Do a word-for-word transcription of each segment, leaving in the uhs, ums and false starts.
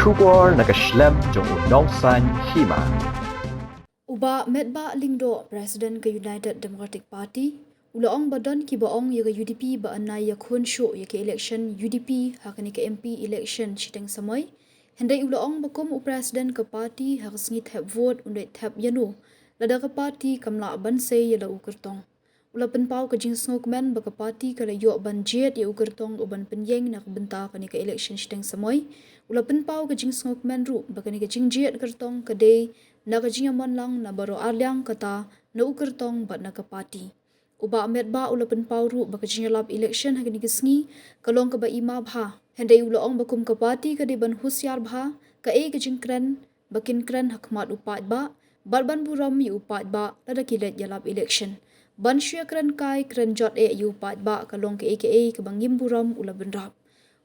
Khubor na ka shlem jong u nongsaiñ hima. U Bah Metbah Lyngdoh, President ka United Democratic Party, u la ong ba don kiba ong ïa ka U D P ba yn ai ïakhun shuh ïa ka election U D P ha kane ka M P election shiteng samoi. Hynrei u la ong ba kum u President ka party, ha ka sngi thep vote un dei thep ïano lada ka party kam lah ban sei ïa la u kyrtong. U la pynpaw ka jingsngewkmen ba ka party ka la ïoh ban jied ïa u kyrtong u ban pynïeng na ka bynta kane ka election shiteng samoi. U la pynpaw ka jingsngewkmen ruh ba kane ka jingjied kyrtong ka dei na ka jingïaman lang na baroh arliang, kata na u kyrtong bad na ka party. U Bah Metbah u la pynpaw ruh ba ka jingïalap election ha kane ka sngi ka long kaba ima bha. Hynrei u la ong ba kum ka party ka dei ban husiar bha kaei ka jingkren ba kin kren ha khmat u paidbah, bad ban burom ïa u paidbah lada ki leit ïalap election. Ban shu ïakren kai kren jot eh ïa u paidbah ka long kaei kaei kaba ngim burom, u la bynrap.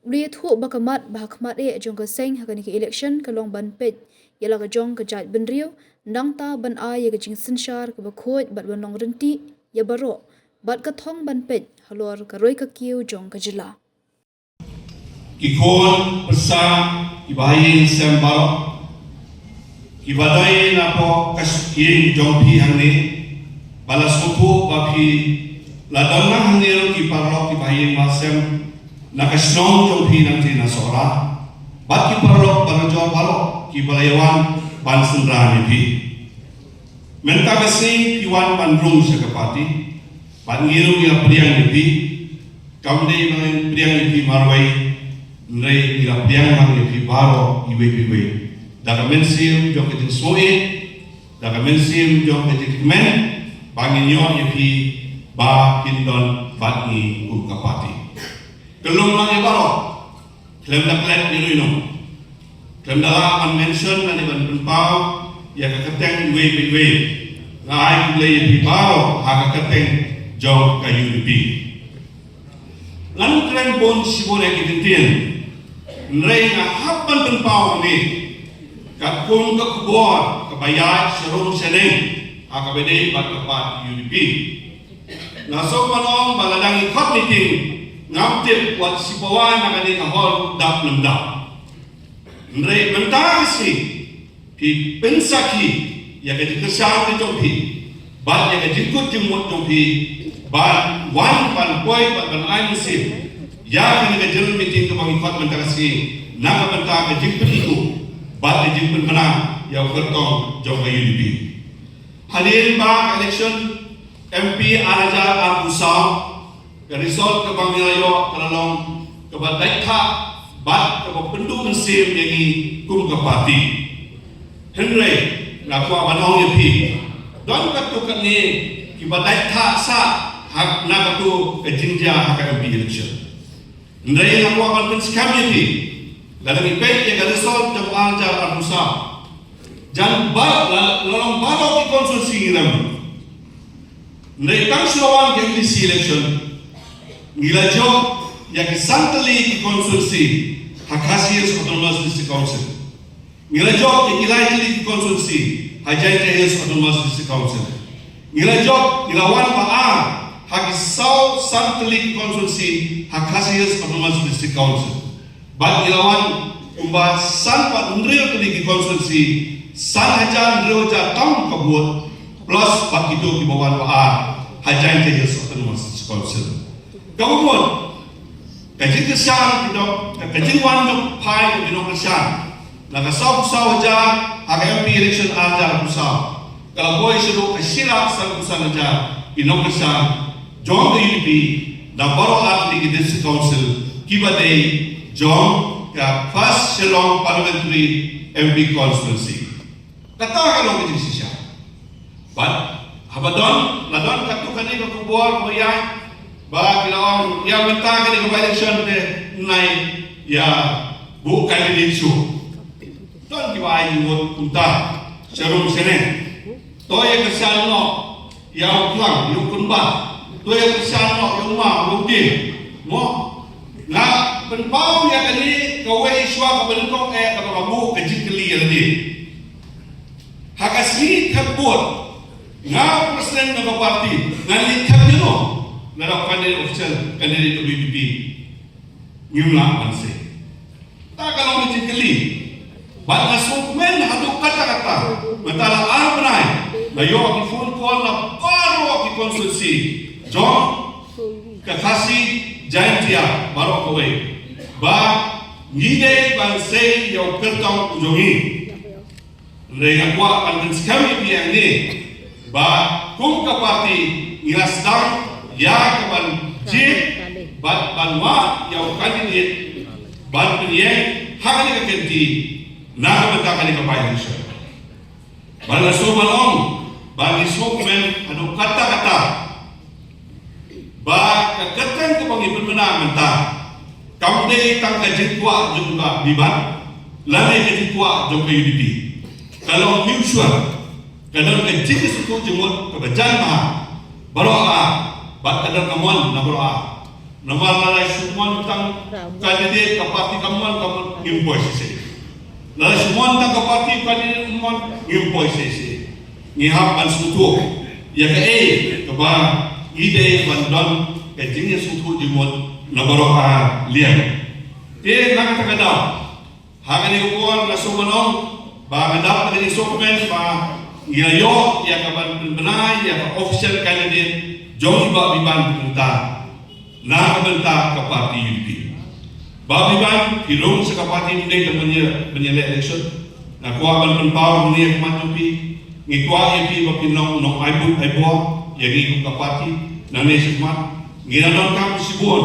U la ïathuh ba ka mat ba ha khmat eh jong ka seng ha kane ka election ka long ban peit ïa la ka jong ka jaitbynriew, nangta ban ai ïa ka jingsynshar kaba khuid bad ban long ryntih ïa baroh, bad ka thong ban peit halor ka roi ka kiew jong ka jylla. Ki khun pyrsa, ki bahaïing sem baroh, ki ba dei napoh ka ïing jong phi hangne, ba la sngewthuh ba phi la don lang hangne ruh ki paralok ki bahaïing bahasem na ka shnong jong phi nangtei na Sohra, bad ki paralok barajor baroh ki ba la ïawan ban synran ïa phi. Mynta ka sngi phi wan ban rung sha ka party, bad ngi ruh ngi la pdiang ïa phi. Kam dei ba ngin pdiang ïa phi marwei, hynrei ngi la pdiang lang ïa phi baroh iwei pa iwei, da ka mynsiem jong ka jingsngewsih, da ka mynsiem jong ka jingkmen, ba ngin ïoh ïa phi ba phin don bad ngi kum ka party. Ka long lang ïa baroh. Khlem da klet ïa ino ino, khlem da lah ban mention lane ban pynpaw ïa ka kyrteng iwei pa iwei, nga ai khublei ïa phi baroh ha ka kyrteng jong ka U D P. Ngan kren bun shibun ïa ki kyntien, hynrei nga hap ban pynpaw hangne katkum ka khubor kaba ïaid sharum shaneng ha kaba ïadei bad ka party U D P. Nga sngewbha ban ong ba lada ngi khot meeting, ngam tip wat shiphew na kane ka hall dap ne ym dap. Hynrei mynta ka sngi phi pynsakhi ïa ka jingkyrshan ka jong phi bad ïa ka jingkut jingmut jong phi ban wan ban poi bad ban ai mynsiem ïa kane ka general meeting kaba ngi khot mynta ka sngi na ka bynta ka jingpynhikai bad ka jingpynbna ïa u kyrtong jong ka U D P. Hadien ba ka election M P ar hajar arphew saw, ka result kaba ngi la ïoh ka la long kaba dait thah bad kaba pynduh mynsiem ïa ngi kum ka party. Hynrei nga kwah ban ong ïa phi, don katto katne kiba dait thah sah ha na katto ka jingjia ha ka M P election. Hynrei nga kwah ban pynskhem ïa phi, lada ngi peit ïa ka result jong ar hajar arphew saw, jan ba la, la long baroh ki constituency ngi rem. Hynrei tang shu la wan ka M D C election, ngi la jop ïa ki san tylli ki constituency ha Khasi Hills Autonomous District Council. Ngi la jop ïa ki lai tylli ki constituency ha Jaintia Hills Autonomous District Council. Ngi la jop, ngi la wan ba ar ha ki saw san tylli ki constituency ha Khasi Hills Autonomous District Council. Bad ngi la wan kumba san bad hynriew tylli ki constituency, san hajar hynriew hajar tam ka vote, plus bad kito kiba wan ba ar ha Jaintia Hills Autonomous District Council. Kaba mut, ka jingkyrshan ki nong, ka jingwan jong phi ki nongkyrshan na ka saw phew saw hajar ha ka M P election ar hajar arphew saw, ka la poi shaduh ka shi lak san phew san hajar ki nongkyrshan jong ka U D P na baroh ar tylli ki district council kiba dei jong ka First Shillong Parliamentary M P constituency. Kata ka long ka jingshisha. Bad haba don, la don katto katne ka khubor ba ïa, ba ki la ong ïa mynta kane ka by-election te ngi ïa buh candidate shuh. Don kiba ai jingmut kumta sharum shaneng. To ïa kyrshan noh ïa u Klang, ïa u Kynbat. To ïa kyrshan noh ïa u Ma, ïa u Dieng. Mo, nga pynpaw ïa kane kawei shuwa kaba nyngkong eh kaba nga buh ka jingkylli ïa lade. Ha ka sngi thep vote, nga u president jong ka party, ngan leit thep ïano? Lada u candidate official, candidate W D P ngim lah ban sei. Ta ka long ka jingkylli. Bad nga sngewkmen haduh katta katta, mynta la ar bnai, nga ïoh ki phone call na baroh ki constituency jong ka Khasi Jaintia baroh kawei, ba ngi dei ban sei ïa u kyrtong u jong ngi. Hynrei nga kwah ban pynskhem ïa phi hangne ba kum ka party ngi la sdang ïa ka ban jied bad ban wad ïa u candidate ban pynïeng ha kane ka kynti na ka bynta kane ka by-election. Bad nga sngewbha ban ong ba ngi sngewkmen haduh katta katta ba ka kyrteng kaba ngi pynbna mynta kam dei tang ka jingkwah jong ka Biban lane ka jingkwah jong ka U D P. Ka long mutual, ka don ka jingsngewthuh jingmut kaba jan bha baroh ar, bad ka don ka mon na baroh ar. Namar lada shu mon tang candidate ka party ka mon, ka mon, ngim poi shisha. Lada shu mon tang ka party ka candidate ka mon, ngim poi shisha. Ngi hap ban sngewthuh ïa kaei kaba ngi dei ban don ka jingïasngewthuh jingmut na baroh ar liang. Te na kata ka daw, ha kane ka por nga sngewbha ban ong ba nga dap ka jingsngewkmen ba ngi la ïoh ïa ka ban pynbna ïa ka official candidate jong i Bah Biban mynta na ka bynta ka party U D P. Bah Biban, phi rung sha ka party mynta ban ïa, ban ïa leh election. Nga kwah ban pynpaw hangne ha khmat jong phi, ngi kwah ïa phi ba phin long u nongai buit ai bor ïa ngi kum ka party nangne shakhmat. Ngi la donkam shibun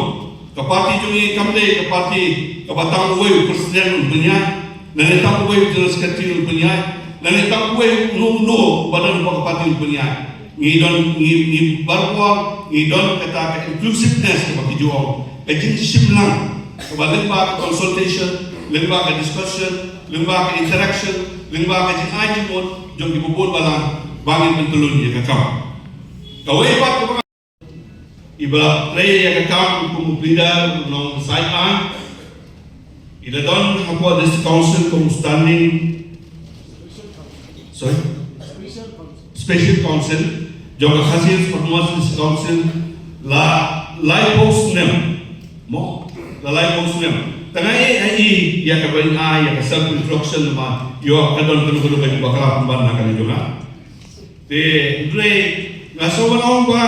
ka party jong ngi, kam dei ka party kaba tang uwei u president un pynïaid, lane tang uwei u general secretary un pynïaid, lane tang uwei uno uno uba don ha ka party un pynïaid. Ngi don, ngi, ngi baroh ngi don kata ka inclusiveness kaba ki ju ong, ka jingshim lang kaba lyngba ka consultation, lyngba ka discussion, lyngba ka interaction, lyngba ka jingai jingmut jong kiba bun balang ba ngin pyntylun ïa ka kam. Kawei pat kaba, iba la trei ïa ka kam kum u pleader, u nongsaiñ aiñ, i la don hapoh District Council kum u standing, sorry, Special Council jong ka Khasi Hills Autonomous District Council la laiphew snem. Mo, la laiphew snem. Tang ai ai ïa ka ban ai ïa ka self introduction ma ïoh ka don ka don ka don ka bakla pynban na ka jong nga. Te hynrei nga sngewbha ong ba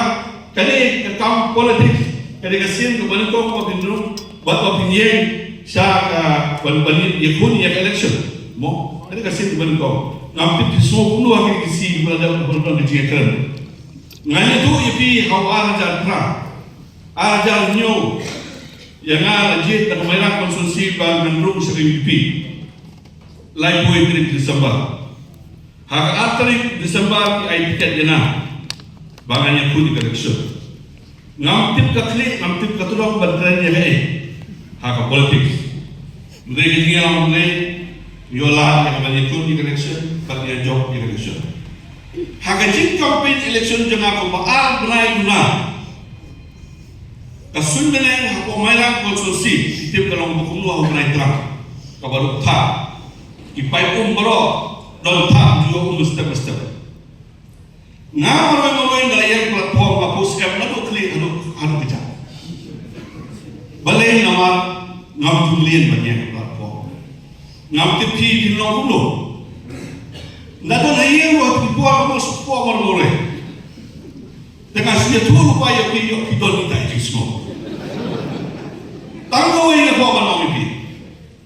kane ka kam politics, kane ka sien kaba nyngkong ba phin rung bad ba phin ïeng sha ka ban ban ïakhun ïa ka election. Mo, kane ka sien kaba nyngkong. Ngam tip phi sngew kumno ha kine ki sien ba la dep ba la don ka jingïakren. Nga ïathuh ïa phi ha u ar hajar phra, ar hajar hynñiew, ïa nga la jied na ka Mairang constituency ba ngan rung sha ka U D P. Laiphew tarik December. Ha ka ar tarik December ki ai tiket ïa nga ba ngan ïakhun ïa ka election. Ngam tip ka khlieh, ngam tip ka tudong ban kren ïa kaei ha ka politics. Hynrei ka jingïalam Blei, ïoh lad ïa ka ban ïakhun ïa ka election bad ïa jop ïa ka election. Ha ka jingcampaign election jong nga kumba ar bnai duna, ka suiñ bneng hapoh Mairang constituency, ki tip ka long ba kumno ha u bnai Trump, kaba duk thah. Ki paip um baroh don thah, ki ïoh um step by step. Nga marwei marwei nga la ïeng platform, nga post em naduh khlieh haduh, haduh kjat. Balei? Namar ngam ju mlien ban ïeng platform. Ngam tip phi phin long kumno. Nga don ha ïing ruh ha ki por, nga shu por marwei marwei. Te nga shu ïathuh lypa ïa phi, ïoh phi don kita i jingsngew. Tang kawei nga kwah ban ong ïa phi.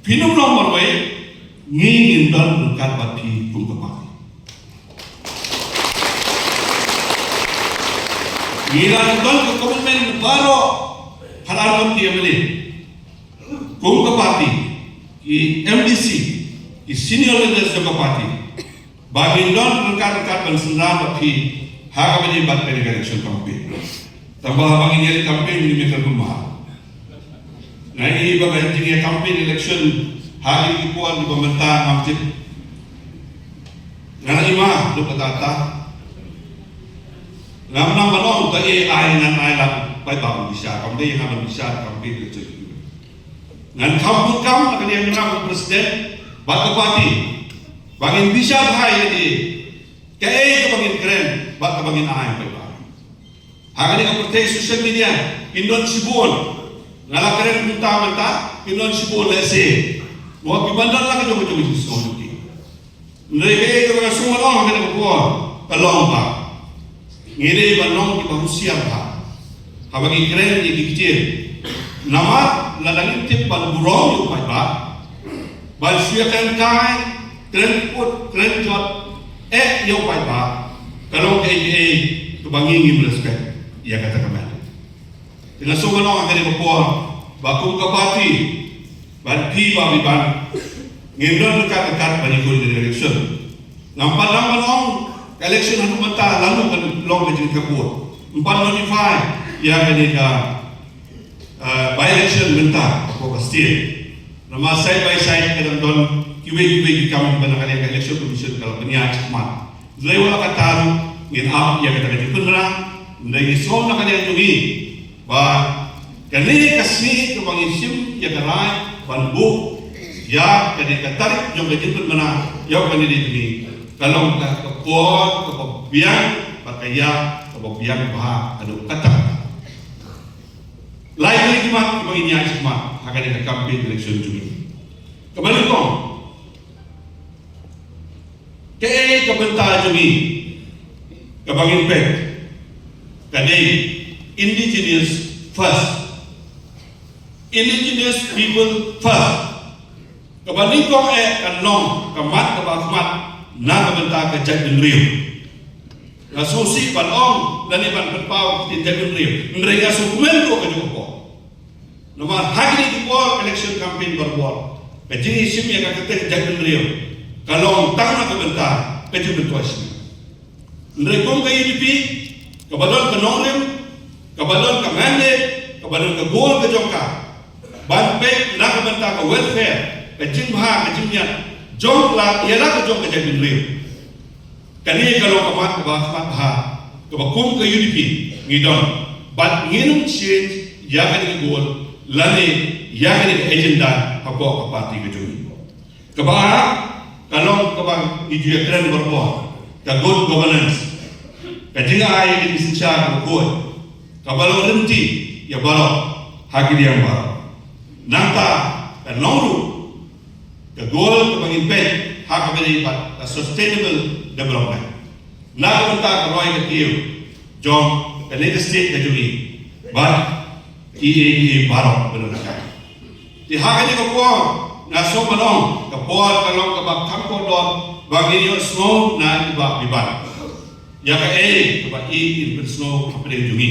Phin ym long marwei, ngi ngin don ryngkat bad phi kum ka party. Ngi la don ka commitment baroh haduh kum ki M L A, kum ka party, ki M D C, ki senior leaders jong ka party, ba ngin don ryngkat ryngkat ban synran bad phi ha kaba ïadei bad ka election campaign. Tangba haba ngin ïa campaign ngin ïa campaign bha. Nga i ba ka jingïa campaign election ha kine ki por kiba mynta ngam tip. Nga i ma duk kata kata. Ngam nang ban ong ta e ai ngan ai lang paidbah ban bishar, kam dei nga ban bishar campaign election. Ngan kham bun kam na ka liang jong nga kum president bad ka party ba ngin bishar bha ïa lade kaei kaba ngin kren bad kaba ngin ai paidbah. Ha kane ka pyrthei social media kin don shibun. Nga la kren mynta mynta kin don shibun lehse. Mo, ki ban don la ka jong ka jong ka jingsngew jong ki. Hynrei kaei kaba nga sngew ban ong ha kane ka por ka long ba ngi dei ban long kiba husiar bha haba ngi kren ïa ki ktien. Namar lada ngim tip ban burom ïa u paidbah, ban shu ïakren kai, kren kut, kren jot eh ïa u paidbah, ka long kaei kaei kaba ngi ngim respect ïa kata ka met. Te nga sngew ban ong ha kane ka por ba kum ka party, bad phi Bah Biban, ngim don ryngkat ryngkat ban ïakut ïa ka election. Ngam pat dang ban ong ka election haduh mynta la long, kan long ka jingkyrkhu. Ym pat notify ïa kane ka, eh, by election mynta hapoh ka state. Namar side by side ka dang don kiwei kiwei ki kam kiba na ka liang ka election commission ka la pynïaid shakhmat. Hynrei wat la katta ruh ngin ap ïa kata ka jingpynbna. Hynrei ngi sngew na ka liang jong ngi ba kane ka sngi kaba ngi shim ïa ka rai ban buh ïa kane ka tarik jong ka jingpynbna ïa u candidate jong ngi ka long ka, ka por kaba biang bad ka ïa kaba biang bha haduh katta. Lai tylli ki mat kiba ngin ïaid shakhmat ha kane ka campaign election jong ngi. Kaba nyngkong, kaei ka bynta jong ngi kaba ngin peit? Ka dei indigenous first. Indigenous people first. Kaba nyngkong eh kan long ka mat kaba khmat na ka bynta ka jaitbynriew. Nga sngewsih ban ong lane ban pynpaw ka ktien jaitbynriew, hynrei nga sngewkmen ruh ka jong ka por. Namar ha kine ki por election campaign barabor ka jingïashim ïa ka kyrteng jaitbynriew ka long tang na ka bynta ka jingpyntoisein. Hynrei kum ka U D P kaba don ka nongrim, kaba don ka mandate, kaba don ka goal ka jong ka ban peit na ka bynta ka welfare, ka jingbha ka jingmiat jong la ïa la ka jong ka jaitbynriew. Kane ka long ka mat kaba khmat bha kaba kum ka U D P ngi don bad ngin ym change ïa kane ka goal lane ïa kane ka agenda hapoh ka party ka jong ngi. Kaba ar ka long kaba ngi ju ïakren barabor, ka good governance, ka jingai ïa ka jingsynshar kaba khuid kaba long lynti ïa baroh ha ki liang baroh. Nangta ka long ruh ka goal kaba ngin peit ha kaba ïadei bad ka sustainable development na ka bynta ka roi ka kiew jong kane ka state ka jong ngi bad kiei kiei baroh ba don ha ka. Te ha kane ka por nga sngew ban ong ka por ka long kaba kham kordor ba ngin ïohsngew na i Bah Biban ïa kaei kaba i in pynsngew hapdeng jong ngi.